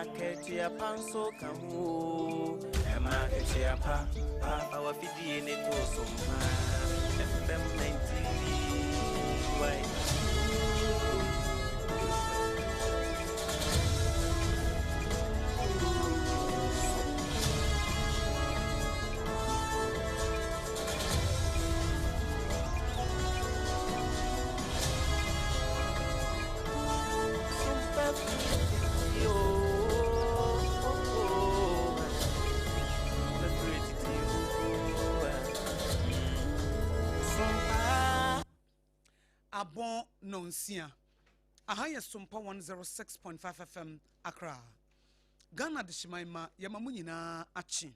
Akatua pa nso ka ho o. Ɛma akatua pa pa fa w'afidie ne to so mpa. FM 93 Y. Abɔn nɔnsia. Aha yɛ Sompa 106.5 FM Accra. Ghana Adehyeman ma yɛma mo nyinaa akye.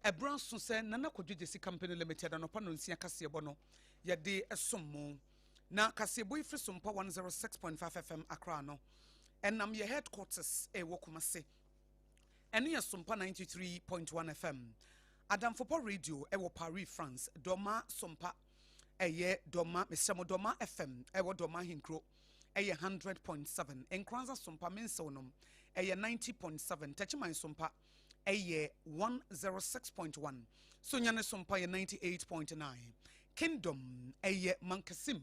Ɛberɛ aso sɛ Nana Kwadwo Gyasi Company Limited anɔpa nɔnsia kaseɛbɔ no yɛde som mo. Na kaseɛbɔ yi firi Sompa 106.5 FM Accra no ɛnam yɛ headquarters ɛwɔ Kumasi. Ɛne yɛ Sompa 93.1 FM. Adamfopɔ Radio ɛwɔ Paris, France. Dɔma Sompa ɛyɛ Dɔma, mesrɛ mo Dɔma FM ɛwɔ Dɔma Ahenkuro ɛyɛ 100.7. Nkoranza Sompa Mensew nom ɛyɛ 90.7. Techiman Sompa ɛyɛ 106.1. Sunyani Sompa yɛ 98.9. Kingdom ɛyɛ Mankasim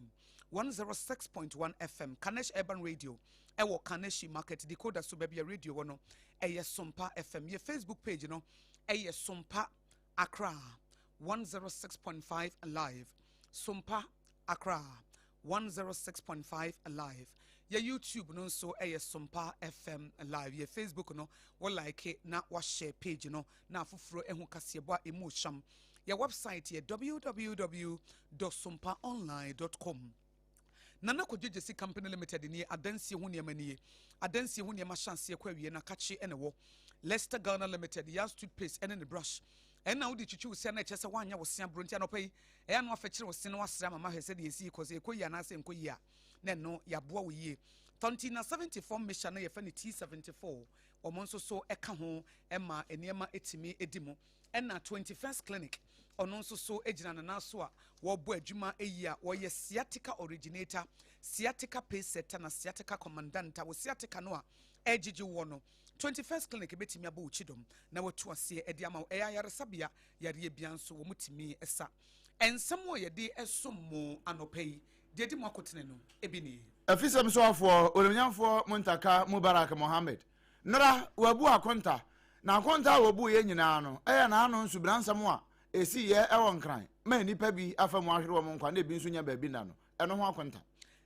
106.1 FM. Kanesh Urban Radio ɛwɔ Kaneshi Market Decoder so baabi a radio wɔ no ɛyɛ Sompa FM. Yɛ Facebook page no ɛyɛ Sompa Accra 106.5 Live. Sompa Accra 106.5 Live. Yɛ YouTube no nso ɛyɛ Sompa FM Live. Yɛ Facebook no wɔ like na wahyɛ page no na afoforɔ ehu kaseɛbɔ a emu hyam. Yɛ website yɛ www.sompaonline.com. Nana Kwadwo Gyasi Company Limited nie, adansie ho nneɛma nie. Adansie ho nneɛma hyɛ aseɛ kɔ awie na kakye ɛna ɛwɔ. Leicester Ghana Limited, Yas toothpaste ɛne ne brush. Ɛna wode twitwi wo se a na ɛkyerɛ sɛ woanyɛ wo se aborɔ nti anɔpa yi ɛyɛ a na wafɛkyere wo se na wasrɛ ama mahwɛ sɛdeɛ ɛsi kɔ sɛ ɛkɔ yie anaasɛ ɛnkɔ yie a na ɛno yɛaboa wo yie. Tontina 74 mixture na yɛfɛ no T74 wɔn nso so ɛka ho ɛma nneɛma ɛtumi ɛdi mu. Ɛna 21st Clinic ɔno nso so gyina ne nan so a wɔrebɔ adwuma yi a wɔyɛ sciatica originator, sciatica pacesetter na sciatica commandant a wɔ sciatica no a ɛregyegye woɔ no. 21st Clinic bɛtumi abɔ wo kyidɔm na watu aseɛ de ama wo. Ɛyɛ ayaresabea yareɛ bia nso wɔtumi sa. Nsɛm a yɛde som mo anɔpa yi, deɛ ɛdi mu akotene no bi nie. Afisɛm soafoɔ, Onimnyamfoɔ Muntaka Mubarak Mohammed, Nora, wabu akonta, na akonta a wɔbuiɛ nyinaa no yɛ n'ano nsubransɛm a ɛsiiɛ wɔ Nkran ma nnipa bi afa mu ahwere wɔn nkwa na ebi nso nnya baabi nna no, ɛno ho akonta.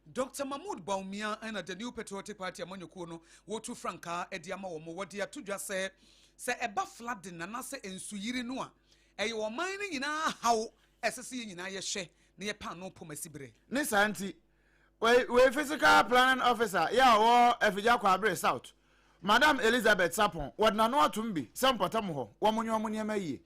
Dɔkta Mahmood Bawumia na The New Patriotic Party amanyɔkuo no wɔretu frankaa de ama wɔn. Wɔde ato dwa sɛ, sɛ ɛba flooding anaasɛ nsuyiri no a, ɛyɛ ɔman no nyinaa haw a ɛsɛ sɛ yɛn nyinaa yɛhwɛ na yɛpɛ ano pom asiberɛ. Ne saa nti, Wei wei Physical Planning Officer yɛ a ɔwɔ Afigya Kwaabere South, Madam Elizabeth Sarpong, wɔde n'ano atom bi sɛ mpɔtam hɔ wɔnyɛ wɔn nneɛma yie.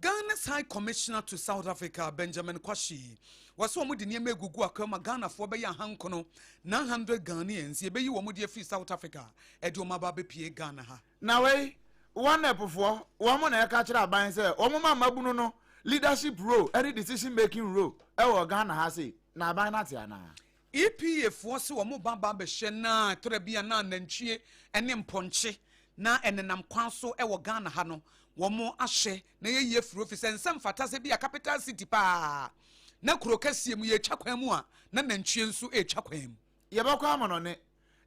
Ghana's High Commissioner to South Africa, Benjamin Kwashi, wɔsɛ wɔn de nneɛma egugu akwan ma Ghanafoɔ bɛyɛ ahankono, 900 Ghanaians, yɛbɛyi wɔn de afiri South Africa ɛde wɔn aba abɛpie Ghana ha. Na wei, WANEP foɔ, wɔn na ɛka kyerɛ aban sɛ wɔn ma mmabunu no leadership role ne decision making role wɔ Ghana ha sei, na aban no ate anaa? EPA foɔ se wɔn ba ba abɛhyɛ na ɛtɔda bi a na anantwie ne mpɔnkye na ɛnenam kwan so wɔ Ghana ha no wɔn ahyɛ na yɛyi afiri hɔ fisɛ nsɛ mfata sɛ bi a capital city paa na kuro kɛseɛ mu yɛtwa kwan mu a na nantwie nso ɛretwa kwan mu. Yɛbɛkɔ amanɔne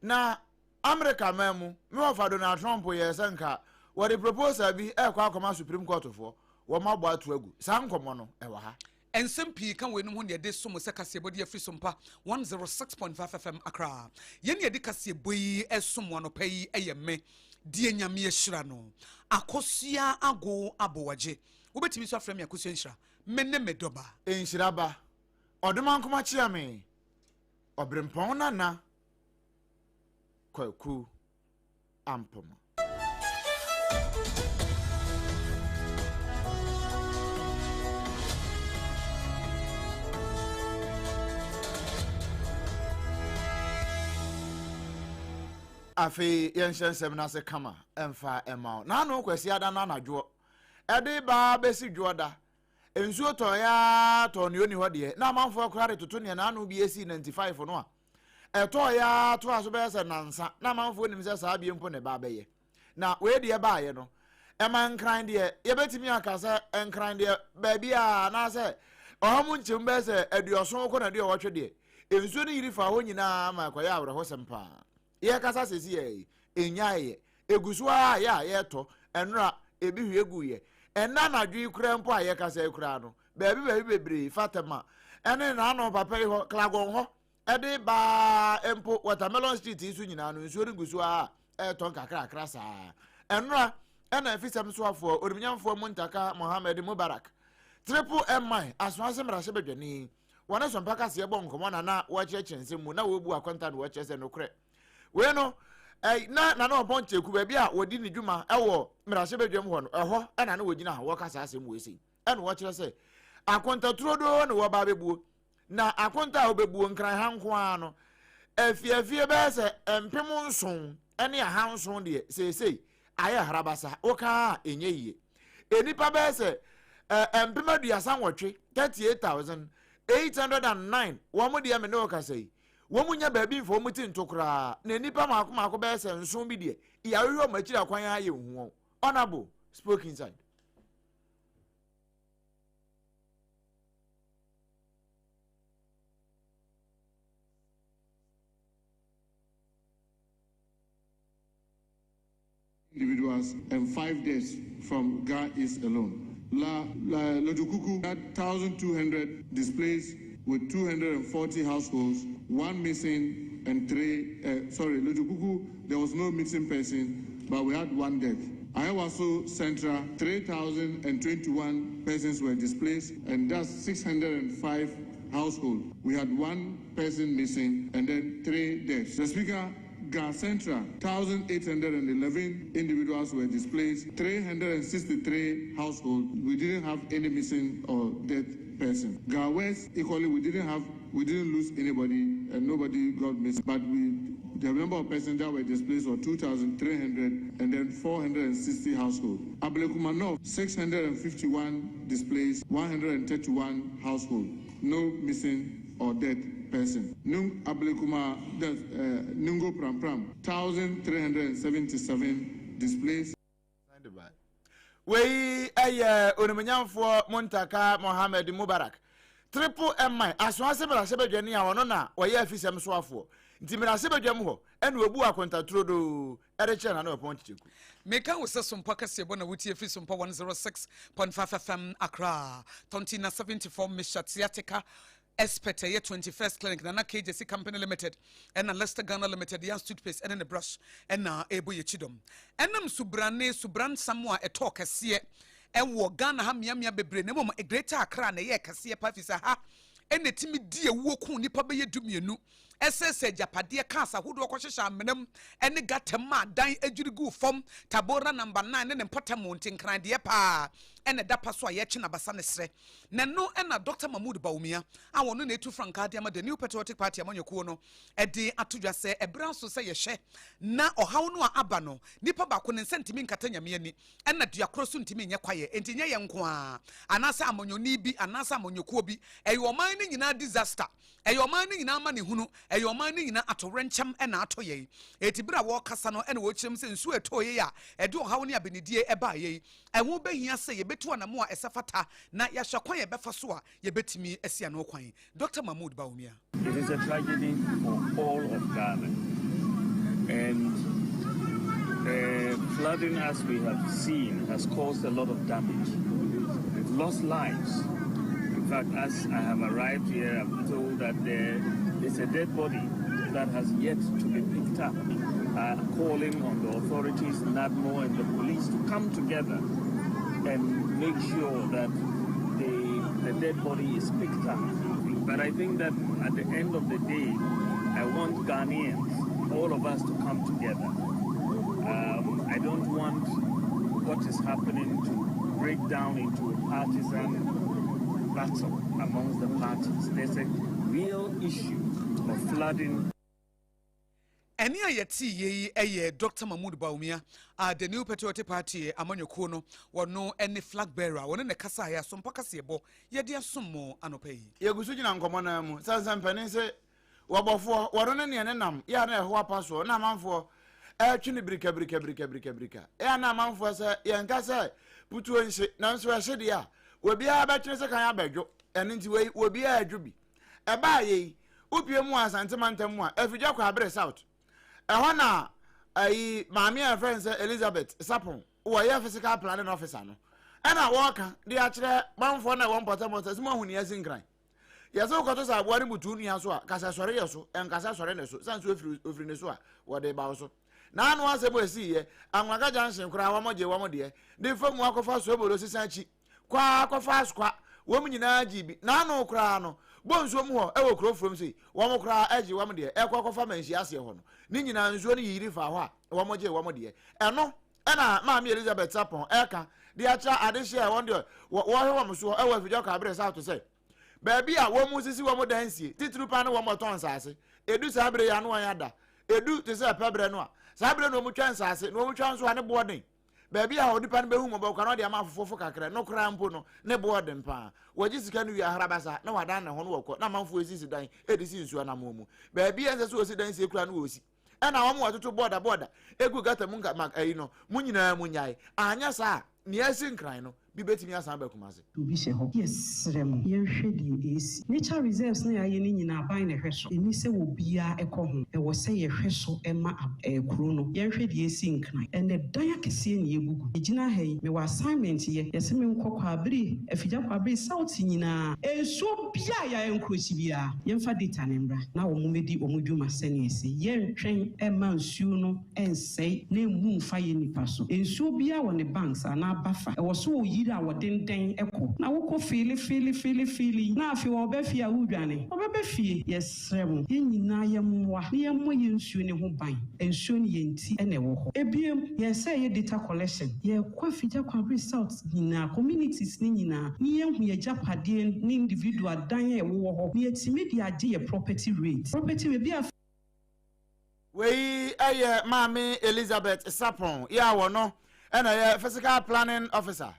na Amerika man mu, me wɔfa Donald Trump yɛɛ sɛ nka wɔde proposal bi rekɔ akɔma Supreme Court foɔ, wɔn abɔ ato agu. Saa nkɔmmɔ no, ɛwɔ ha. Nsɛm pii ka weinom ho na yɛde som sɛ kaseɛbɔ de afiri Sompa 106.5 FM Accra. Yɛn ne yɛde kaseɛbɔ yi som wo anɔpa yi yɛ me, deɛ Nyame ahyira no, Akosua Ago Aboagye. Wobɛtumi nso afrɛ me Akosua Nhyira. Me ne me dɔba. Nhyira ba, Ɔdomankoma Kyeame, Ɔberempɔn Nana. Kwaku Ampoma. Afei yɛnhyɛ nsɛm no ase kama ɛmfa ɛma wo. N'ano Kwasi ada no anadwoɔ ɛde baa bɛsi dwoɔda. Nsuo tɔɔ ya tɔɔ nea ɔni hɔ deɛ na amanfoɔ koraa de toto nea n'ano bi esi 95 no a. Ɛtɔeɛ ara toaa so bɛyɛ sɛ nnansa na amanfoɔ nim sɛ saa bie mpo na ɛba abɛyɛ. Na wei deɛ baeɛ no, ɛma Nkran deɛ, yɛbɛtumi aka sɛ Nkran deɛ baabiara anaasɛ ɔha mu nkyɛmu bɛyɛ sɛ aduɔson kɔ na aduɔwɔtwe deɛ, nsuo no yiri faa hɔ nyinaa ma ɛkɔyɛ awerɛhosɛm paa. Yɛrekasa seesei yi, ɛnnyaeɛ. Ɛgu so ara yɛ a yɛretɔ. Ɛnnora, ebi hwie guiɛ. Ɛnnɛ anadwo yi koraa mpo a yɛrekasa yi koraa no, baabi baabi bebree, Fatema ne n'ano papa yi hɔ, Klagon hɔ, ɛde baa mpo Watermelon Street yi so nyinaa no, nsuo no gu so ara ɛretɔ nkakrakra saa. Ɛnnora ɛna afisɛm soafoɔ, Onimnyamfoɔ Muntaka Mohammed Mubarak, Triple MI, Asoase mmarahyɛbadwani, wɔne Sompa Kaseɛ bɔ nkɔmmɔ na na wɔrekyerɛkyerɛ nsɛm mu na wɔrebu akonta na wɔrekyerɛ sɛ nokorɛ wei no na Nana Ɔpɔn Kyeku baabi a wɔdi ne dwuma wɔ mmarahyɛbadwam hɔ no, ɛhɔ ɛna na wɔgyina ha wɔka saa asɛm wei sei. Ɛna wɔkyerɛ sɛ akonta turodoo na wɔba abɛbuo, na akonta a wɔbɛbuo Nkran ha nko ara no, afiafie bɛyɛ sɛ 7600 deɛ seesei ayɛ harabasa, woka a ɛnyɛ yie. Nnipa bɛyɛ sɛ 38,000, 38,809 wɔn deɛ me ne wo kasa yi, wɔn nya baabi mfa wɔn ti nto koraa, na nnipa mmaako mmaako bɛyɛ sɛ nson bi deɛ, yɛahwehwɛ wɔn akyiri akwan ara yɛnhu wɔn. Honourable spoke inside. Individuals and 5 deaths from Ga East alone. La, La Lojukuku had 1,200 displaced with 240 households, 1 missing and 3, sorry, Lojukuku, there was no missing person, but we had 1 death. Ayawaso Central, 3,021 persons were displaced, and that's 605 households. We had 1 person missing and then 3 deaths. The Speaker, Ga Central, 1,811 individuals were displaced, 363 households. We didn't have any missing or dead person. Ga West, equally, we didn't lose anybody and nobody got missing. But the number of persons that were displaced were 2,300 and then 460 households. Ablekuma North, 651 displaced, 131 households. No missing or dead person. Nung Ablekuma, Nungo Pram Pram, 1,377 displaced. Wei ɛyɛ onimnyamfoɔ Muntaka Mohammed Mubarak, Triple MI, Asoase mmarahyɛbadwani a ɔno na ɔyɛ afisɛm soafoɔ. Nti mmarahyɛbadwam hɔ ɛna ɔbu akonta turodoo ɛde kyerɛ Nana Ɔpɔn Kyekyeku. Meka wo sɛ Sompa kaseɛbɔ na wotie firi Sompa 106.5 FM Accra, Tontina 74 Misha Theatrical Expert ɛyɛ 21st Clinic, Nana K Jesse Company Limited, ɛna Leicester Ghana Limited, Yas Toothpaste ɛne ne brush ɛna ɛbɔ yɛ kyidɔm. Ɛnam subrane subransam a ɛtɔɔ kɛseɛ ɛwɔ Ghana ha mmeammea bebree, na mmom Greater Accra na ɛyɛ kɛseɛ paa, firi sɛ ha ɛna ɛtumi di awuo ko nnipa bɛyɛ 12, ɛsɛsɛ agyapadeɛ, cars ahodoɔ kɔhyehyɛ amena mu ɛne gata mu a dan adwiri gu fam. Tabora Number 9 ne ne mpɔtam nti Nkran deɛ paa ɛna ɛda pa so a yɛkye n'abasa ne serɛ. Na ɛno ɛna Dr. Mahmood Bawumia a wɔno na etu frankaa de ama the New Patriotic Party amanyɔkuo no ɛde ato dwa sɛ ɛberɛ aso sɛ yɛhwɛ na ɔhaw no a aba no, nipa baako ne nsa ntumi nkata Nyame ani, ɛna dua korɔ so ntumi nyɛ kwaeɛ. Enti nyɛ yɛn nko ara anaasɛ amanyɔni bi anaasɛ amanyɔkuo bi, ɛyɛ ɔman no nyinaa disaster, ɛyɛ ɔman no nyinaa amanehunu, ɛyɛ ɔman no nyinaa atowerɛnkyɛm ɛna ato yɛn. Eti bere a wɔrekasa no ɛna wɔrekyerɛ mu sɛ nsuo a ɛtɔɔ yei a ɛde ɔhaw ne abenedie ɛbaa yei, ɛho bɛhia sɛ yɛbɛtu anamo a ɛsɛ fata na yɛahwɛ kwan a yɛbɛfa so a yɛbɛtumi asi ano kwan. Dr. Mahmood Bawumia. It is a tragedy for all of Ghana, and the flooding, as we have seen, has caused a lot of damage. We've lost lives. In fact, as I have arrived here, I'm told that there is a dead body that has yet to be picked up. Calling on the authorities, NADMO and the police, to come together and make sure that the dead body is picked up. But I think that at the end of the day, I want Ghanaians, all of us, to come together. I don't want what is happening to break down into a partisan battle amongst the parties. There's a real issue of flooding. Ɛne a yɛte yie yi ɛyɛ Dr. Mahmood Bawumia a the New Patriotic Party amanyɔkuo no wɔno ne flag bearer, wɔne ne kasa a yɛ Asompa kaseɛbɔ yɛde asom mo anɔpa yi. Yɛgu so gyina nkɔmmɔ no mu sɛ nsɛmpanin sɛ Wɔbɔfoɔ, wɔno ne neɛ ne nam yɛ a na ɛho apa soɔ na amanfoɔ ɛretwe no birika birika birika birika birika. Ɛyɛ a na amanfoɔ sɛ yɛnka sɛ putuo nhye, nanso ɛhye deɛ a, obiara bɛtwene sɛ kan abɛdwo. Ɛno nti wei, obiara adwo bi. Ɛbaa yei, wopue mu wɔ Asante mantam mu a, Afidwa Kwaabere South. Ɛhɔ na ayi maame a yɛfrɛ no sɛ Elizabeth Sapon, wɔyɛ physical planning officer no, ɛna wɔreka de akyerɛ manfoɔ na ɛwɔ mpɔtam hɔ sɛ sɛ moahu nea asi Nkran. Yɛsɛ wokɔto sɛ aboa no butu nua so a, kasa sɔre yɛ so, ɛnkasa sɔre ne so, sane sɛ ofiri ofiri ne so a, wɔde ba wo so. Na ano asɛm a ɛsiiɛ, Anwaka Junction koraa wɔn gye wɔn deɛ, de fa mu akɔfa Sobolo sesa akyi, kɔ ara kɔfa Asokwa, wɔn nyinaa gyee bi. Na ano koraa no, Bonsuo mu hɔ wɔ kuro foforɔ mu sei, wɔn koraa gye wɔn deɛ, ɛkɔ akɔfa Manhyia aseɛ hɔ no, ne nyinaa nsuo no yiyiri faa hɔ a, wɔn gyee wɔn deɛ. Ɛno na Maame Elizabeth Sarpong reka de akyerɛ adehyeɛ a wɔn deɛ wɔhwɛ wɔn soɔ wɔ Afidwa Kwaabere South sɛ, baabi a wɔn sisi wɔn dan sie, titiriw paa ne wɔn wɔtɔn nsaase. Edu saa bere yi ano wɔn ada. Edu te sɛ pɛ berɛ no a, saa bere na wɔn twa nsaase, na wɔn twa nso a ne boɔ den. Baabi a onipa no bɛhu mmɔbɔ koraa na ɔde ama afofofo kakra, no koraa mpo no, ne boɔ den paa. Wɔgye sika no wie ahrabasa na wadan ne ho na wɔkɔ, na amanfoɔ esisi dan de si nsuo anammɔn mu. Baabi a ɛnsɛ sɛ wɔsi dan sie koraa no wɔsi. Ɛna wɔn wɔtoto bɔɔda bɔɔda egu gata mu nka ma ayi no, mo nyinaa mo nyae. Anyɛ saa a, nea asi Nkran no, bi betumi asan aba Kumasi. Obi hyɛ hɔ. Yɛsrɛ mo, yɛnhwɛ deɛ ɛresi. Nature reserves no a yɛayɛ no nyinaa, aban na ɛhwɛ so. Ɛnni sɛ obiara kɔ ho. Ɛwɔ sɛ yɛhwɛ so ma kuro no. Yɛnhwɛ deɛ ɛresi Nkran. Ɛnnɛ, dan akɛseɛ na yɛgugu. Megyina ha yi, mewɔ assignment yɛ. Yɛse menkɔ Kwabere, Afigya Kwabere South nyinaa. Nsuo biara a yɛayɛ nkurokyi biara, yɛmfa data no mmra na wɔmmɛdi wɔn dwuma sɛdeɛ ɛsɛ. Yɛntwɛn mma nsuo no nsɛe na emmu mfa yɛn nnipa so. Nsuo biara wɔ ne banks anaa buffer. Ɛwɔ sɛ ɔyiri a wɔdendɛn kɔ. Na wokɔ feele feele feele feele yi na afei ɔreba fie a woredwane. Ɔbɛba fie. Yɛsrɛ mo, yɛn nyinaa yɛmmoa na yɛmmɔ yɛn nsuo no ho ban. Nsuo no yɛn nti na ɛwɔ hɔ. Ebiem, yɛn sɛ yɛyɛ data collection. Yɛrekɔ Afigya Kwabre South nyinaa, communities no nyinaa, na yɛahu yɛn agyapadeɛ ne individual dan a ɛwowɔ hɔ na yɛatumi de agye yɛn property rate. Property rate bi a. Wei yɛ Maame Elizabeth Sarpong yi a wɔno na ɛyɛ Physical Planning Officer.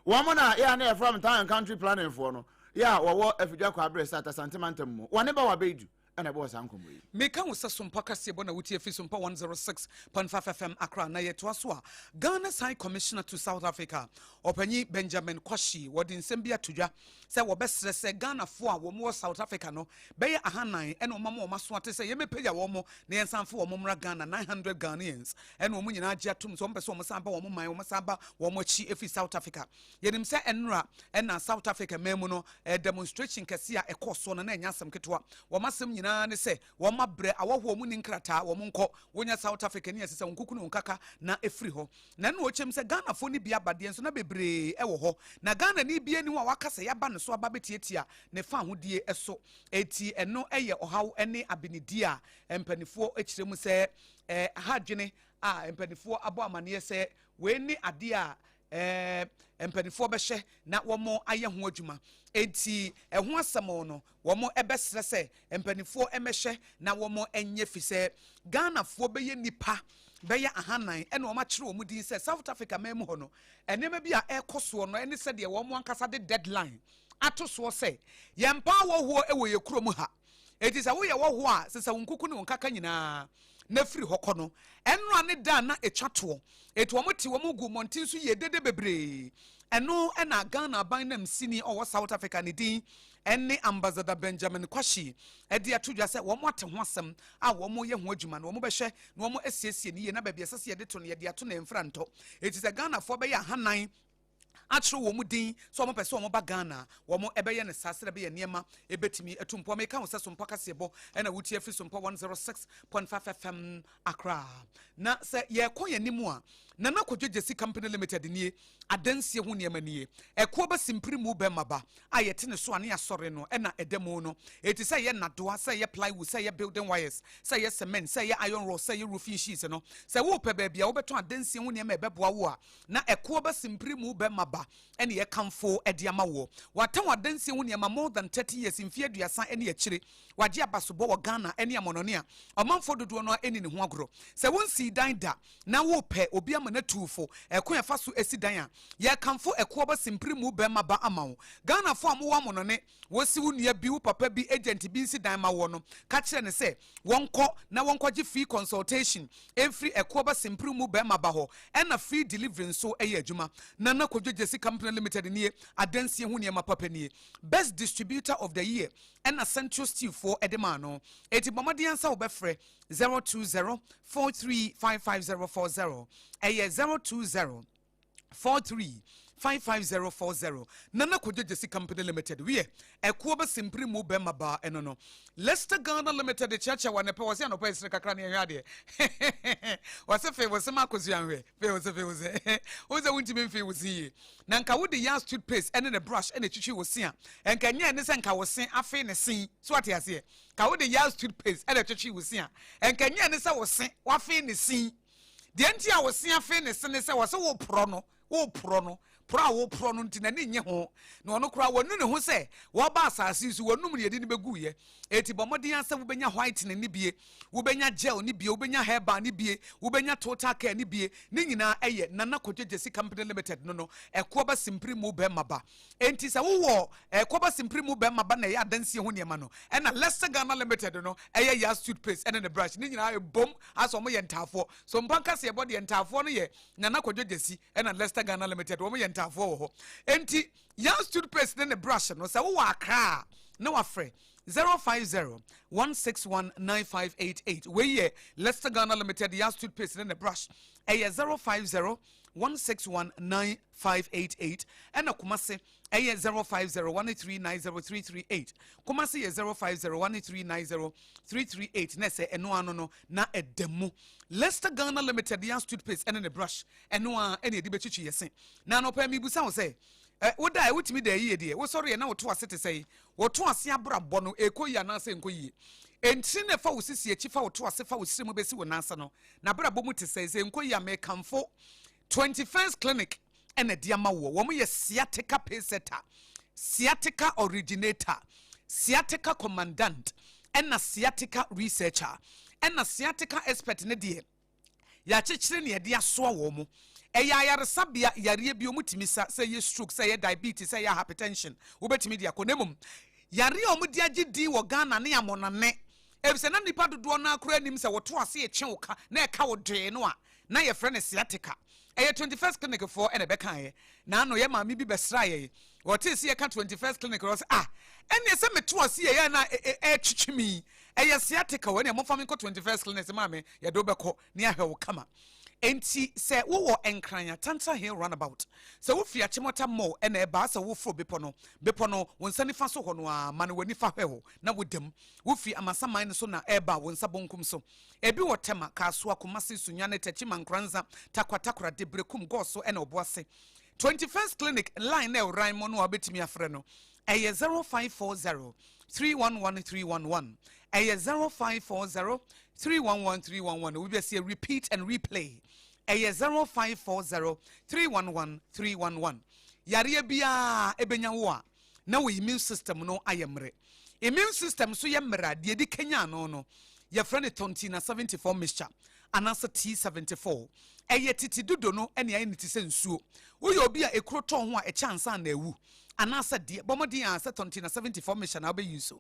Wɔn na yɛ a na yɛfrɛ wɔn Town and Country Planning foɔ no yɛ a wɔwɔ Afidwa Kwabre South Asante Mantam mu. Wɔne Bawa Beidu na ɛbɔɔ saa nkɔmmɔ yi. Meka wo sɛ Sompa kaseɛbɔ na wotie fi Sompa 106.5 FM Accra na yɛtoa so a Ghana's High Commissioner to South Africa Ɔpanyin Benjamin Kwashi wɔde nsɛm bi ato dwa sɛ wɔbɛsrɛ sɛ Ghanafoɔ a wɔn wɔ South Africa no bɛyɛ ahannan ɛna wɔn ama wɔn aso ate sɛ yɛmmɛpagya wɔn na yɛnsan mfa wɔn mmra Ghana 900 Ghanaians ɛna wɔn nyinaa agye atom sɛ wɔn pɛ sɛ wɔn san ba wɔn man wɔn san ba wɔn akyi ɛfiri South Africa. Yɛnim sɛ ɛnora ɛna South Africa man mu no demonstration kɛse a ɛkɔɔ soɔ no na ɛnyɛ asɛm ketewa. Wɔn asɛm nyinaa ne sɛ wɔn abrɛ awɔhoɔ wɔn nni nkrataa wɔn nkɔ wɔnya South Africa ni ɛsɛ sɛ wɔn kuku ne wɔn kaka na ɛfiri hɔ. Na ɛna ɔkyɛm sɛ Ghanafoɔ no bi aba deɛ nso na bebree wɔ hɔ. Na Ghanani biara nni hɔ a waka sɛ yɛaba ne so aba abɛtiatia ne fahodie so. Enti ɛno yɛ ɔhaw ne abenedie a mpaninfoɔ kyerɛ mu sɛ ɛha adwene a mpaninfoɔ abɔ amaneɛ sɛ wei ne adeɛ a mpaninfoɔ bɛhyɛ na wɔayɛ ho adwuma. Enti ɛho asɛm no wɔbɛsrɛ sɛ mpaninfoɔ mmɛhyɛ na wɔnyɛ fisɛ Ghanafoɔ bɛyɛ nnipa bɛyɛ ahannan ɛna wɔn akyerɛ wɔn din sɛ South Africa man mu hɔ no nneɛma bi a ɛrekɔ soɔ no ɛne sɛdeɛ wɔn ankasa de deadline ato soɔ sɛ yɛmpa awɔhoɔ wɔ yɛ kurom ha enti sɛ woyɛ wɔhoɔ a sesa wo nkuku ne wo nkaka nyinaa na firi hɔ kɔ no ɛnora ne da a na ɛtwa toɔ enti wɔn te wɔn gu mmɔnten so yie dede bebree ɛno ɛna Ghana aban namsini ɔwɔ South Africa ne din ɛne Ambassador Benjamin Kwashi de ato dwa sɛ wɔn ate ho asɛm a wɔn yɛ ho adwuma na wɔn bɛhwɛ na wɔn asiesie no yie na baabi ɛsɛ sɛ yɛde to no yɛde ato na ɛmfra ntɔ. Enti sɛ Ghanafoɔ bɛyɛ ahanan akyerɛ wɔn din sɛ wɔn pɛ sɛ wɔn ba Ghana a, wɔn ɛbɛyɛ no saa sɛdeɛ ɛbɛyɛ nneɛma ɛbɛtumi atu mpɔ. Meka wo sɛ Sompa kaseɛbɔ ɛna wotie afiri Sompa 106.5 FM Accra. Na sɛ yɛrekɔ yɛn anim a, Nana Kwadwo Gyasi Company Limited nie, adansie ho nneɛma nie. Ɛkoɔ ba simpiri mu bɛma ba a yɛte ne so a ne yɛasɔre no na ɛda mu no. Enti sɛ ɛyɛ nnadoa, sɛ ɛyɛ plywood, sɛ ɛyɛ building wires, sɛ ɛyɛ cement, sɛ ɛyɛ iron rods, sɛ ɛyɛ roofing sheets no, sɛ worepɛ baabi a wobɛtɔn adansie ho nneɛma a ɛbɛboa wo a, na ɛkoɔ ba simpiri mu bɛma ba ne yɛkamfo de ama woɔ. Watɔn adansie ho nneɛma more than 30 years, mfeɛ aduasa ne akyire. Wagye abasobɔ wɔ Ghana ne amɔnɔne a ɔmanfoɔ dodoɔ no ara nni ne ho agorɔ. Sɛ wonsii dan da na worepɛ obi ama. ama no atu wo fo ɛkwan a ɛfa so si dan a. Yɛrekamfo Ɛkoɔba Simpiri mu bɛrima ba ama wo. Ghanafoɔ a mowɔ amonɔne, wosi wo nua bi, wo papa bi, agent bi nsi dan ma woɔ no, ka kyerɛ no sɛ wɔnkɔ na wɔnkɔgye free consultation mfiri Ɛkoɔba Simpiri mu bɛrima ba hɔ. Ɛna free delivery nso yɛ adwuma. Nana Kwadwo Gyasi Company Limited nie, adansie ho nneɛma papa nie. Best Distributor of the Year ɛna Central Steel foɔ de maa no. Enti bɔ mmɔden ara sɛ wobɛfrɛ 020 43 55040. Ɛyɛ 020 43 55040. Nana Kwadwo Gyasi Company Limited. Wiɛ, ɛkoɔ bɛ simpiri mu bɛma baa ɛno no. Leicester Ghana Limited kyeakyea wɔ anɔpɛ, wɔse anɔpa ɛsere kakra ne ɛhwɛ adeɛ. Wɔse fee wo se ma akosua nhwɛ. Fee wo se, fee wo se. Wo sɛ wontumi mfee wo se yie. Na nka wode Yas toothpaste ɛne ne brush ɛna ɛtwitwi wo se a, ɛnka ɛnyɛ ɛne sɛ nka wo se afee ne se. So ate aseɛ? Ka wode Yas toothpaste ɛna ɛtwetwe wo se a, ɛnka ɛnyɛ ɛne sɛ wo se wafee ne se. Deɛ nti a wo se afee ne se ne sɛ wɔse woporɔ no, woporɔ no, porɔ a woporɔ no nti n'ani nnye ho. Na ɔno koraa wanu ne ho sɛ wɔba asase yi so, wɔnum ne yɛde no bɛguiɛ. Enti bɔ mmɔden ara sɛ wobɛnya whitening no bie, wobɛnya gel no bie, wobɛnya herbal no bie, wobɛnya total care no bie. Ne nyinaa ɛyɛ Nana Kwadwo Gyasi Company Limited no no ɛkoɔba simpiri mu bɛrima ba. Enti sɛ wowɔ ɛkoɔba simpiri mu bɛrima ba na ɛyɛ adansie ho nneɛma no, ɛna Leicester Ghana Limited no ɛyɛ Yas toothpaste ɛne ne brush. Ne nyinaa ɛbom asɛ wɔn yɛ ntaafoɔ. So mpa nka sɛ yɛbɔ deɛ ntaafoɔ no yɛ Nana Kwadwo Gyasi ɛna Leicester Ghana Limited wɔn yɛ ntaafoɔ wɔ hɔ. Enti Yas toothpaste ne ne brush no sɛ wowɔ Accra a na wafrɛ 050 161 9588. Wei yɛ Leicester Ghana Limited Yas toothpaste ne ne brush. Ɛyɛ 050 161 9588. Ɛna Kumasi ɛyɛ 050 1390338. Kumasi yɛ 050 1390338. Na ɛsɛ ɛno ano no na ɛda mu. Leicester Ghana Limited Yas toothpaste ɛne ne brush ɛno a ɛna ɛde bɛtwitwi yɛ se. Na anɔpa mebisa wo sɛ ɛ woda a wotumi da yie deɛ wosɔre yɛ na woto ase te sɛ yi wɔto ase abrabɔ no ɛkɔ yie anaasɛ nkɔ yie. Ntini na ɛfa wo sisi akyi fa wo to ase fa wo siri mu bɛsi wo nan ase no n'abrabɔ mu te sɛ sɛ nkɔ yie a mekamfo 21st Clinic ɛna ɛde ama woɔ. Wɔn yɛ sciatica paysetter, sciatica originator, sciatica commandant, ɛna sciatica researcher, ɛna sciatica expert ne deɛ yɛakyekyere ne yɛde asoa wɔn mo. Ɛyɛ ayaresabea yareɛ bi wɔn tumi sa, sɛ ɛyɛ stroke, sɛ ɛyɛ diabetes, sɛ ɛyɛ hypertension, wobɛtumi de akɔ. Na mmom yareɛ a wɔde agye din wɔ Ghana ne amɔnane, efisɛ na nnipa dodoɔ no ara koraa nim sɛ wɔto ase retwe wo ka na ɛka wo dwee no a, na yɛfrɛ no sciatica. Ɛyɛ 21st Clinic foɔ na ɛbɛkaeɛ. Na ano yɛ maame bi bɛsraa yɛn. Ɔtee sɛ yɛka 21st Clinic no, ɔse, ah, ɛnneɛ sɛ meto ase yɛ a na ɛretwetwe me yi, ɛyɛ sciatica o, ɛnneɛ momfa me nkɔ 21st Clinic. Sɛ maame, yɛde wo bɛkɔ na yɛahwɛ wo kama. Enti sɛ wowɔ Nkran a, Tantra Hill Runabout, sɛ wofiri Achimota Mall na ɛreba a, sɛ woforo bepɔ no, bepɔ no, wo nsa nifa so hɔ no ara, ma no w'ani fa hwɛ hɔ na woda mu. Wofiri Amasaman no so na ɛreba a, wo nsa bonkum so. Ebi wɔ Tema, Kasoa, Kumasi, Sunyani, Techiman, Nkoranza, Tarkwa, Takoradi, Berekum, Goso ɛna Obuasi. 21st Clinic line na ɛwran mu no a wobɛtumi afrɛ no ɛyɛ 0540 311 311. Ɛyɛ 0540 311 311. Obi bɛsi repeat and replay. Ɛyɛ 0540 311 311. Yareɛ biara ɛbɛnya wo a na wo immune system no ayɛ mmerɛ. Immune system nso yɛ mmerɛ a, deɛ ɛdi kanyan ano no, yɛfrɛ no Tontina 74 mixture anaasɛ T74. Ɛyɛ tete dodo no na ayɛ no te sɛ nsuo. Woyɛ obi a ekuro tɔ ho a ɛkyɛ ansa na awu anaasɛ deɛ, bɔ mmɔden ara sɛ Tontina 74 mixture na wobɛ use.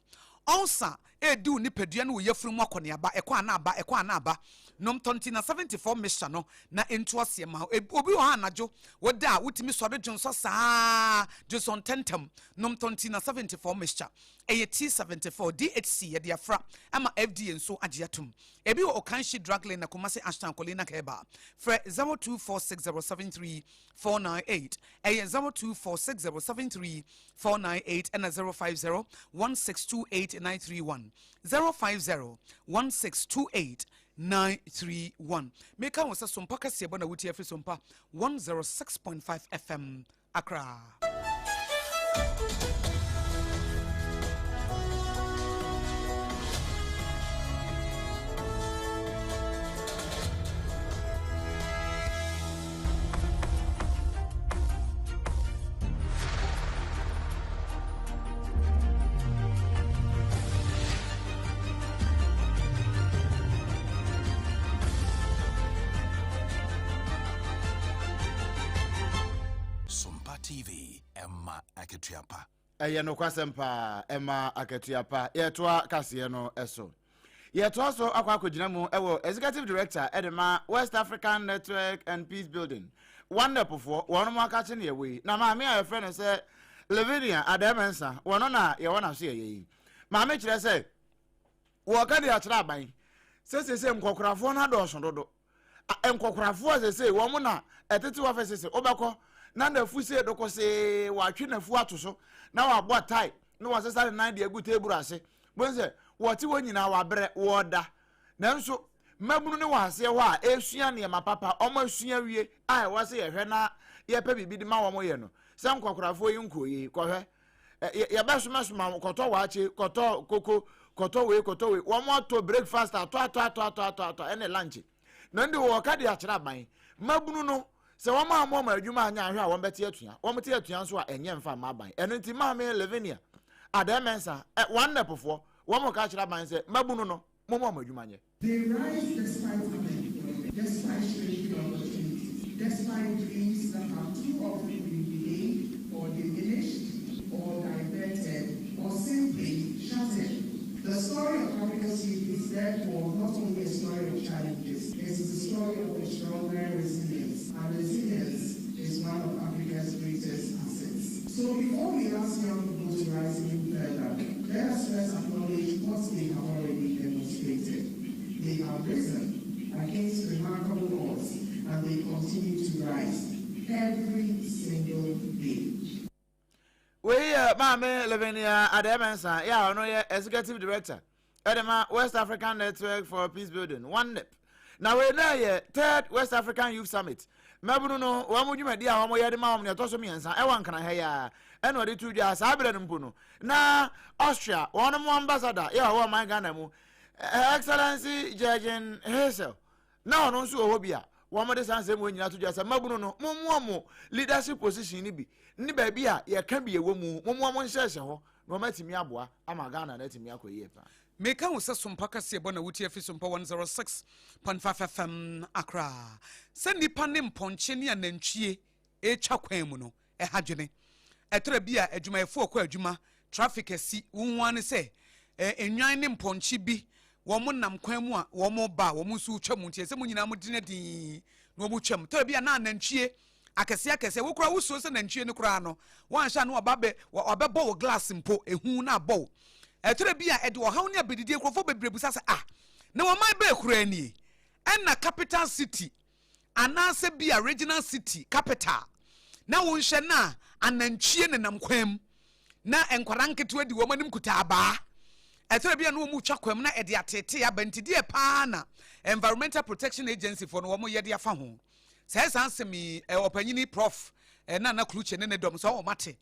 Ulcer redi wo nipadua ne wo yafunu mu akɔneaba, ɛkɔ a na aba, ɛkɔ a na aba. Nom Tontina 74 mixture no na ɛntu aseɛ mma wo. Obi wɔ hɔ a anadwo woda a wotumi sɔre dwonsɔ saa, dwonsɔ ntɛmntɛm. Nom Tontina 74 mixture. Ɛyɛ T74, DHC, yɛde afra ama FDA nso agye atom. Ebi wɔ Okanshi Drug Lane na Kumasi Ashtown Colina Herbal. Frɛ 0246073498. Ɛyɛ 0246073498 ɛna 0501628931. 0501628931. Meka wo sɛ Sompa kɛseɛ bɔ na wotie afiri Sompa 106.5 FM Accra. TV, ɛma akatua pa. Ɛyɛ nokwasɛm paa, ɛma akatua pa. Yɛtoa kaseɛ no so. Yɛtoa so akɔ akɔgyina mu wɔ Executive Director de ma West African Network and Peace Building, WANEP foɔ, wɔn mo akakye ne ɛwɔ yi. Na maame a yɛfrɛ no sɛ Lavinia Adair Mensah, wɔno na yɛwɔ n'aso yɛyɛ yi. Maame kyerɛ sɛ wɔka de akyerɛ aban sɛ sese nkɔkorafoɔ no adɔɔso dodo. Nkɔkorafoɔ a sese wɔn na ɛtete wɔ fɛ sese wobɛkɔ na n'afu se dokosee wɔatwe n'afu ato so na wabɔ tae na wɔasesa ne nan de agu teeburu ase. Bohu sɛ wɔte hɔ nyinaa wɔabrɛ, wɔreda. Nanso mmabunu no wɔ aseɛ hɔ a ɛresua nneɛma papa, wɔn asua awie a ɛwɔ sɛ yɛhwɛ na yɛpɛ biribi de ma wɔn yɛ no. Sɛ nkɔkorafoɔ yi nkɔɔ yie, kɔhwɛ. Yɛbɛsomasoma wɔn, kɔtɔ waakye, kɔtɔ koko, kɔtɔ wei, kɔtɔ wei. Wɔn atɔ breakfast, atɔ atɔ atɔ atɔ atɔ atɔ, ɛne lunch. Na ɛnde wɔka de akyerɛ aban. Mmabunu no, sɛ wɔn ammɔ wɔn adwuma anyɛ ahwɛ a wɔbɛte atua. Wɔte atua nso a, ɛnyɛ mfa mma aban. Ɛno nti Maame Lavinia Adair Mensah, ɛ, OneNep foɔ, wɔn ka kyerɛ aban sɛ mmabunu no, momma wɔn adwuma nyɛ. They rise despite unemployment, despite shrinking opportunities, despite dreams that have too often been delayed or diminished or diverted or simply shattered. The story of Africa's youth is therefore not only a story of challenges, it is a story of extraordinary resilience, and resilience is one of Africa's greatest assets. So before we ask young people to rise even further, let us first acknowledge what they have already demonstrated. They have risen against remarkable odds, and they continue to rise every single day. Wei yɛ Maame Lavinia Adair Mensah yɛ a ɔno yɛ Executive Director ɛde ma West African Network for Peace Building, WANEP. Na wei na ɛyɛ Third West African Youth Summit. Mmabunu no, wɔn dwumadi a wɔyɛ de ma wɔn no ɛtɔ so mmiɛnsa ɛwɔ Nkran ha yi ara ɛna ɔde to dwa. Saa berɛ no mpo no, na Austria wɔn mo ambassador yɛ ɔwɔ ɔman Ghana mu, Her Excellency Jürgen Hessel, na ɔno nso wɔ hɔ bi a wɔde saa nsɛm wɔ nyinaa to dwa sɛ mmabunu no mommoa mo leadership position no bi ne baabi a yɛka bi ɛwɔ mu, mommoa mo nhyɛhyɛ hɔ na wɔatumi aboa ama Ghana no atumi akɔ yie paa. Meka wo sɛ Sompa kaseɛbɔ na wotie afi Sompa 106.5 FM Accra. Sɛ nnipa ne mpɔnkye ne anantwie retwa kwan mu no, ɛha dwene. Ɛtɔrɔ bi a adwumayɛfoɔ rekɔ adwuma, traffic asi, wohu ara ne sɛ nnwan ne mpɔnkye bi wɔn nam kwan mu a wɔn reba a wɔn nso retwa mu nti ɛsɛ mo nyinaa mo gyina dinn na wɔn retwa mu. Tɔrɔ bi a na anantwie akɛseɛ akɛseɛ, wo koraa wosuro sɛ nantwie no koraa no wɔanhyɛ a na waba bɛ wabɛbɔ wo glass mpo, ehu na abɔ wo. Ɛtɔrɔ bi a ɛde ɔhaw ne abɛdidie, nkurɔfoɔ bebree bisa sɛ ah, na wɔn man bɛɛ koraa nie, ɛna capital city anaasɛ bi a regional city capital na wonhwɛ na anantwie nenam kwan mu na nkwadaa nketewa di wɔn anim kuta abaa. Ɛtɔrɔ bi a na wɔn retwa kwan mu na ɛde ateetee aba nti deɛ paa na Environmental Protection Agency foɔ no wɔn yɛ de afa ho. Sɛ saa nsɛm yi ɔpanyini Prof Nana Klutse ne ne dɔm sɛ wɔn ate.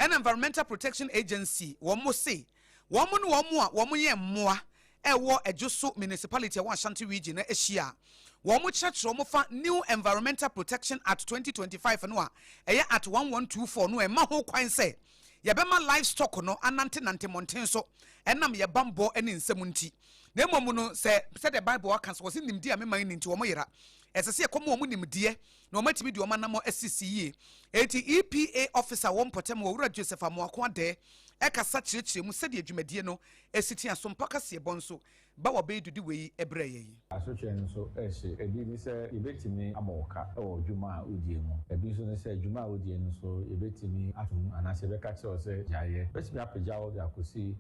Ɛna Environmental Protection Agency wɔn se wɔn ne wɔn a wɔn yɛ mmoa ɛwɔ Ejisu Municipality ɛwɔ Ashanti Region no ahyia a wɔn kyerɛkyerɛ wɔn fa New Environmental Protection Act 2025 no a ɛyɛ Act 1124 no a ɛma ho kwan sɛ yɛbɛma livestock no anantenante mmɔnten so ɛnam yɛ bammɔ ne nsɛm nti. Na mmom no sɛ sɛdeɛ Bible aka sɛ wɔse nimdeɛ a mema nni nti wɔn yera. Ɛsɛ sɛ yɛkɔma wɔn nimdeɛ na wɔn atumi de wɔn anammɔn asisi yie. Enti EPA officer wɔ mpɔtam wɔ Owura Joseph Amoako Adeh ɛkasa kyerɛkyerɛ mu sɛdeɛ dwumadie no si te asompa kaseɛbɔ nso ba wɔ bɛyi dudi wei brɛɛ yɛn. Asotwe no nso hye. Ebi ne sɛ yebetumi abɔ wo ka wɔ dwuma a wudie mu. Ebi nso ne sɛ dwuma a wudie no nso yebetumi ato mu anaasɛ yɛbɛka akyerɛ wo sɛ gyae yɛ. Yebetumi apagya wo de akosi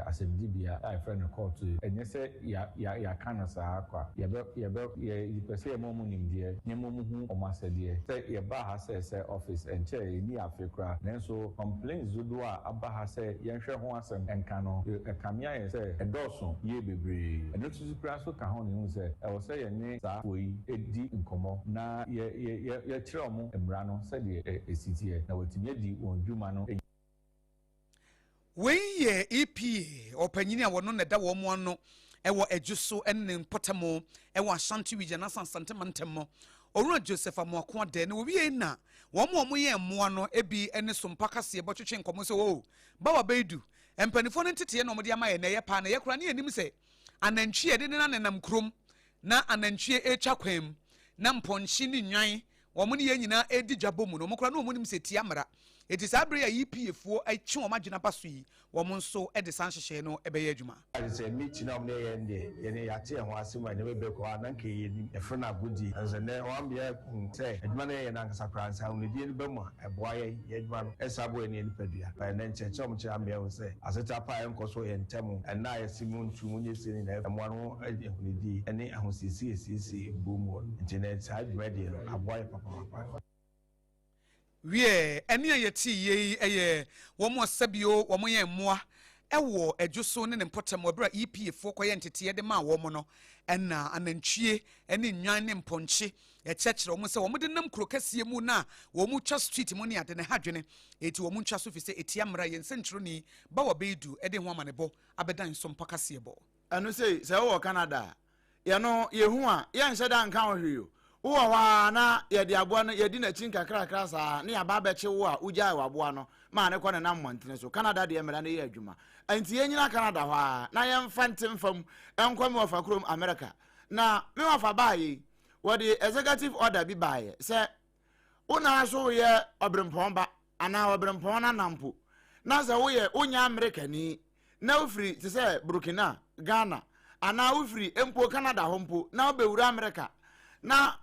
asɛmdibea a yɛfrɛ no kɔɔto. Ɛnyɛ sɛ yɛaka no saa kwa. Yɛbɛ, yɛbɛ, yɛpɛ sɛ yɛma wɔn nimdeɛ na yɛma wɔhu wɔn asɛdeɛ. Sɛ yɛbaa ha sɛ sɛ office, ɛnkyɛɛ, yɛnnii afe koraa, nanso complaints dodoɔ a aba ha sɛ yɛnhwɛ ho asɛm nka no, ɛkame ayɛ sɛ ɛdɔɔso yie bebree. Ɛno nso so koraa nso ka ho na yɛhu sɛ ɛwɔ sɛ yɛne saa foɔ yi di nkɔmmɔ na yɛ, yɛ, yɛkyerɛ wɔn mmara no sɛdeɛ ɛsi teɛ na wɔatumi adi wɔn dwuma no. Wei yɛ EPA ɔpanyin a wɔno na ɛda wɔn ano wɔ Adwo so ne ne mpɔtam wɔ Ashanti Region anaasɛ Asante mantam mu, Owura Joseph Amoako Adeh. Na wɔwiei na wɔn a wɔyɛn mmoa no bi ne Sompa Kaseɛ bɔtwetwe nkɔmmɔ sɛ, Oh, Bawa Baidu, mpanimfoɔ no nteteeɛ na wɔde ama yɛn na ɛyɛ paa na ɛyɛ koraa ne yɛnnim sɛ anantwie a yɛde nenam kurom na anantwie retwa kwan mu na mpɔnkye ne nnwan. wɔn ne yɛn nyinaa redi dwa bɔ mu no, wɔn koraa na wɔn nim sɛ ɛtia mmara. Enti saa bere yi a EPA foɔ atwe wɔn adwene aba so yi, wɔn nso de saa nhyehyɛeɛ no bɛyɛ adwuma. Ade sɛ meet na wɔn yɛ yɛn deɛ, yɛn yɛate yɛn ho ase ma nneɛma bebree kɔ hɔ a na anka yɛnnim. Yɛfrɛ no agodie. Nanso ɛnnɛ wɔama yɛahu sɛ adwuma no a yɛyɛ no ankasa koraa no, sɛ ahonidie no ba mu a, ɛboa yɛn, yɛn adwuma no san boa yɛn ne yɛn nipadua. But ɛnnɛ nkyerɛkyerɛ a wɔkyerɛ ama yɛahu sɛ asetra pa a ɛnkɔ so wɔ yɛn ntam, nna a yɛse montu, monyɛ sei no nyinaa mmoa no ho ahonidie ne ahosiesie a yɛsiesie buo mu hɔ no. Nti ɛnnɛ saa dwumadie no aboa yɛn papaapa. Wiɛ, ɛnne a yɛtee yei yɛ wɔn a sɛbio wɔyɛn mmoa wɔ Adwo so ne ne mpɔtam wɔ berɛ a EPA foɔ kɔyɛɛ nteteeɛ de maa wɔn no, ɛna anantwie ne nnwan ne mpɔnkye kyerɛkyerɛ wɔn sɛ wɔde nam kuro kɛseɛ mu na wɔtwa street mu ne ade no ha adwene, enti wɔn ntwa so firi sɛ ɛtia mmara. Yɛn nsɛnkyerɛwni Bawa Beidu de ho amanebɔ abɛdan Nsɔmpa kaseɛbɔ. Ɛno sei, sɛ wowɔ Canada a, yɛno yɛhu a, yɛnhyɛ da nka wo hwee o. Wowɔ hɔ ara na yɛde aboa no, yɛdi n'akyi nkakrakra saa na yɛaba abɛkye wo a wogyae w'aboa no maa no kɔ nenam mmɔntene so. Canada deɛ mmara no yɛ adwuma. Enti yɛnnyina Canada hɔ ara na yɛmfa nte mfa mu nkɔ me wɔfa kurom America. Na me wɔfa baeɛ yi, wɔde executive order bi baeɛ sɛ wo na so woyɛ ɔberempɔn ba anaa ɔberempɔn nana mpo na sɛ woyɛ wonyɛ Amerikani na wofiri te sɛ Burkina, Ghana, anaa wofiri mpo Canada hɔ mpo na wobɛwura Amerika na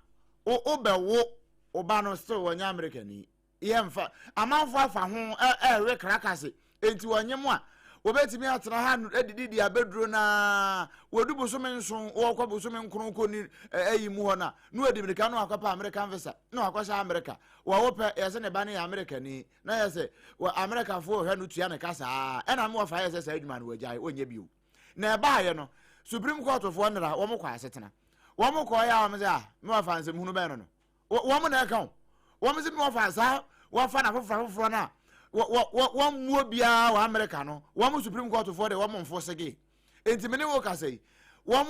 wobɛwo wo ba no still wɔnyɛ Amerikani. Yɛmfa amanfo afa ho ɛrewe krakase enti wɔnye mo a wɔbɛtumi atena ha adididi abɛduro na wɔdu bosome nson wɔkɔ bosome nkron kɔ ni ayi mu hɔ no a na wɔdi mirika na wakɔpɛ American visa na wakɔhyɛ Amerika wɔwo pɛ yɛsɛ ne ba no yɛ Amerikani na yɛ sɛ wɔ Amerikafoɔ hwɛ no tua ne ka saa ɛna me wɔfa yɛ sɛ saa adwuma no wɔagyae wɔnyɛ bio na ɛbaayɛ no Supreme Court foɔ nnera wɔn kɔ asetena wɔn kɔɔ yɛ a wɔn sɛ a me wɔfa nsɛm hunu bɛn no no wɔn na ɛka o wɔn sɛ me wɔfa saa wɔfa na foforɔ afoforɔ no a wɔn mmuo biara wɔ Amerika no wɔn Supreme Court foɔ de wɔn mfo sege nti me ne wo kasa yi wɔn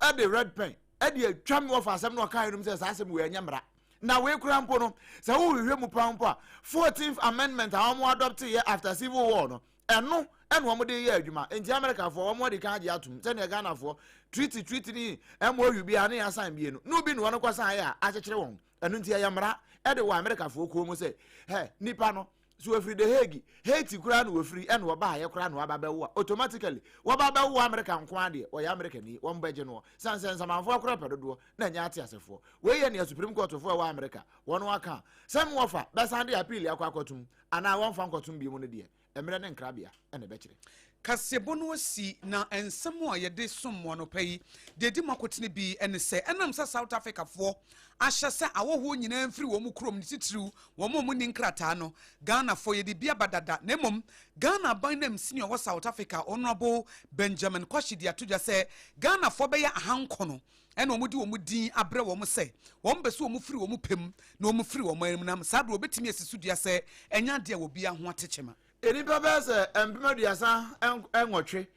ɛde red pen ɛde atwa me wɔfa asɛm na ɔka yɛ nom sɛ saa asɛm wɔ ɛnyɛ mmara Na wei koraa mpo no, sɛ wohwehwɛ mu paa mpo a, Fourteenth Amendment a wɔn adopt yɛ after Civil War no, ɛno ɛna wɔn de yɛ adwuma. Nti Americafoɔ wɔn adi kan agye atum sɛdeɛ Ghanafoɔ treaty treaty ne MOU biara ne yɛasan bie no, no bi na wɔn kɔ san yɛ a akyekyere wɔn. Ɛno nti ɛyɛ mmara ɛde wɔ Americafoɔ kɔn mu sɛ, hɛ nipa no So wɔfiri The Hague, Haiti koraa na wɔfiri ɛna wɔbaayɛ koraa na wɔaba bɛwo a, automatically wɔba bɛwo America nko ara deɛ, wɔyɛ Americani, wɔn bɛgye noɔ. Sane sɛ nsamanfoɔ koraa pɛ dodoɔ na ɛnyɛ ateasefoɔ. Wei yɛ nea Supreme Court foɔ a ɛwɔ America wɔn aka a, sɛ wɔfa bɛsan de appeal akɔ akɔtom anaa wɔmfa nkɔtom bio no deɛ, mmerɛ ne nkrabea na ɛbɛkyerɛ. Kaseɛbɔ no asi, na nsɛm a yɛde som mo anɔpa yi, deɛ ɛdi mu akotene bi ne sɛ, ɛnam sɛ South Africafoɔ ahyɛ sɛ ahɔhoɔ nyinaa mfiri wɔn kurom, ne titiriw wɔn a wɔnni nkrataa no, Ghanafoɔ yɛde bi aba dada, na mmom Ghana aban nanmusini a ɔwɔ South Africa, Honourable Benjamin Kwashi de ato dwa sɛ Ghanafoɔ bɛyɛ ahankono ɛna wɔde wɔn din abrɛ wɔn sɛ wɔn bɛ so wɔn firi wɔn pɛ mu na wɔn firi wɔn anim nam saa berɛ wɔbɛtumi asi so dua sɛ ɛnyɛ adeɛ a obiara ho ate kyema. Nnipa bɛyɛ sɛ 38,000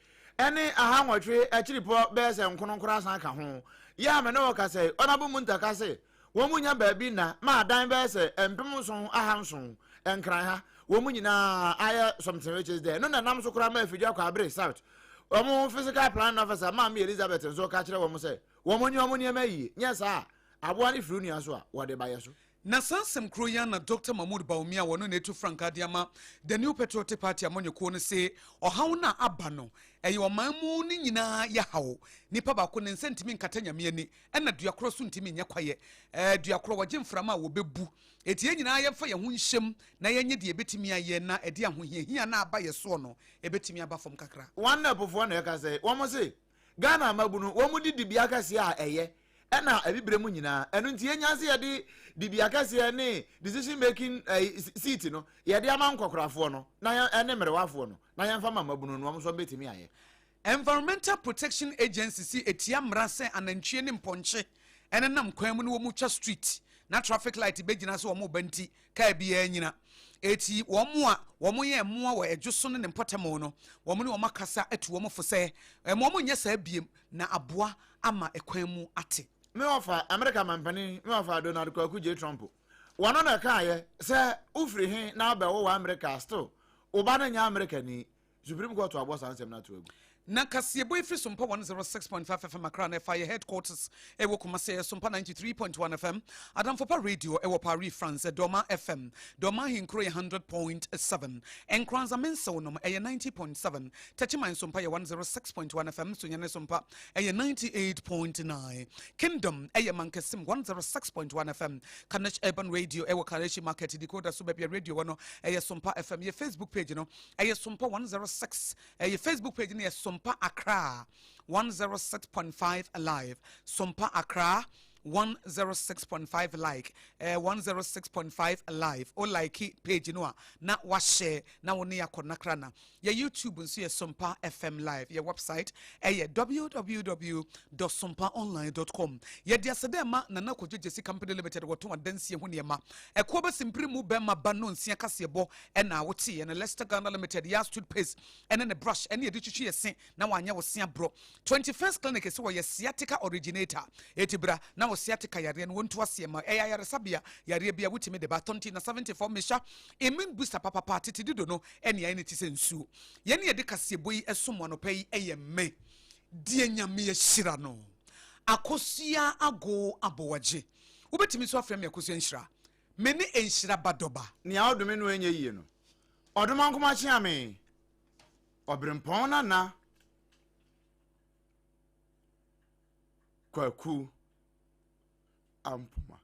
ne ahanwɔtwe akyiripɔ bɛyɛ sɛ nkononkoro asan ka ho. Yɛ a me ne wo kasa yi, Honourable Muntaka se wɔn nya baabi nna ma adan bɛyɛ sɛ 7,700 Nkran ha. Wɔn nyinaa ayɛ something which is there. Ɛno na ɛnam so koraa ma Afidwa Kwaabere South wɔn physical planning officer Maame Elizabeth nso ka kyerɛ wɔn sɛ wɔn nyɛ wɔn nneɛma yie, nyɛ saa a aboa no firi wo nua so a wɔde ba yɛ so. Na saa asɛm koro yi ara na Dɔkta Mahmood Bawumia a ɔno na etu frankaa de ama The New Patriotic Party amanyɔkuo no se ɔhaw no a aba no ɛyɛ ɔman mu no nyinaa yɛ haw. Nipa baako ne nsa ntumi nkata Nyame ani ɛna dua korɔ so ntumi nyɛ kwaeɛ. Ɛɛ dua korɔ wɔgye mframa a wɔbɛbu. Enti yɛn nyinaa yɛmfa yɛn ho nhyɛm na yɛnyɛ deɛ yɛbɛtumi ayɛ na ɛde ahohiahia no a aba yɛn soɔ no ɛbɛtumi aba fam kakra. Wɔn na ɛpofoɔ na ɛka sɛ wɔn se Ghana mmabunu wɔn di dibea kɛseɛ a ɛyɛ ɛna abibire mu nyinaa ɛno nti yɛnya sɛ yɛde dibea kɛseɛ ne decision making ɛyi seat no yɛde ama nkɔkorafoɔ no na yɛn ɛne mmerewafoɔ no na yɛnfa ma mmabunu no wɔn nso bɛtumi ayɛ. Environmental Protection Agency se etia mmara sɛ anantwie ne mpɔnkye nenam kwan mu na wɔtwa street na traffic light bɛgyina sɛ wɔreba nti kaa biara nnyina. Eti wɔn a wɔyɛn mmoa wɔ Adwo so ne ne mpɔtam no, wɔn ne wɔn akasa atu wɔn fo sɛ mma wɔnyɛ saa biem na aboa ama kwan mu ate. Me wɔfa Amerika mampanin, me wɔfa Donald Kwaku J. Trump, wɔno na ɛkaayɛ sɛ wofiri he na wobɛwo wɔ Amerika a still wo ba no nyɛ Amerikani. Supreme Court abɔ saa nsɛm no ato agu. Na kaseɛbɔ yi firi Sompa 106.5 FM Accra na ɛfa yɛ headquarters ɛwɔ Kumasi ɛyɛ Sompa 93.1 FM, Adamfopa Radio ɛwɔ Paris France, Dɔma FM, Dɔma Ahenkuro yɛ 100.7, Nkoranza Mensew nom ɛyɛ 90.7, Techiman Sompa yɛ 106.1 FM, Sunyani Sompa ɛyɛ 98.9, Kingdom ɛyɛ Mankasim 106.1 FM, Kanesh Urban Radio ɛwɔ Kareshi Market, Decoder so baabi a radio wɔ no ɛyɛ Sompa FM, yɛ Facebook page no ɛyɛ Sompa 106 Ɛyɛ Facebook page no yɛ Sompa Accra 106.5 live. Sompa Accra 106.5 like eh, 106.5 live. O like page no a na wahyɛ na wo ne akɔ nakra na. Yɛ YouTube nso yɛ Sompa FM live. Yɛ website ɛyɛ www.sompaonline.com. Yɛde aseda ma Nana Kojo Jesse Company Limited wɔtɔn adansie ho nneɛma. Ɛkoɔ bɛsimpiri mu bɛma ba no nsia kaseɛbɔ ɛna woteeɛ no Leicester Ghana Limited Yas toothpaste ɛne ne brush ɛne yɛde twitwi yɛ se na wanyɛ wo se aborɔ 21st Clinic sɛ wɔyɛ sciatica originator eti bra na wo sciatica yareɛ no wɔntu aseɛ ma ɛyɛ ayaresabea yareɛ bi a wotumi de ba tɔnti na 74 mesha immune booster papapa tete dido no ɛne ayɛ ne ti sɛ nsuo yɛne yɛde kaseɛbɔ yi ɛsom anɔpa yi ɛyɛ me deɛ Nyame ahyira no Akosua Ago Abowagye wobɛtumi nso afrɛ me Akosua Nhyira Me ne nhyira ba dɔba. Nea ɔdome no ɛnyɛ yie no. Ɔdomankoma kyeame, Ɔberempɔn Nana Kwaku Ampoma.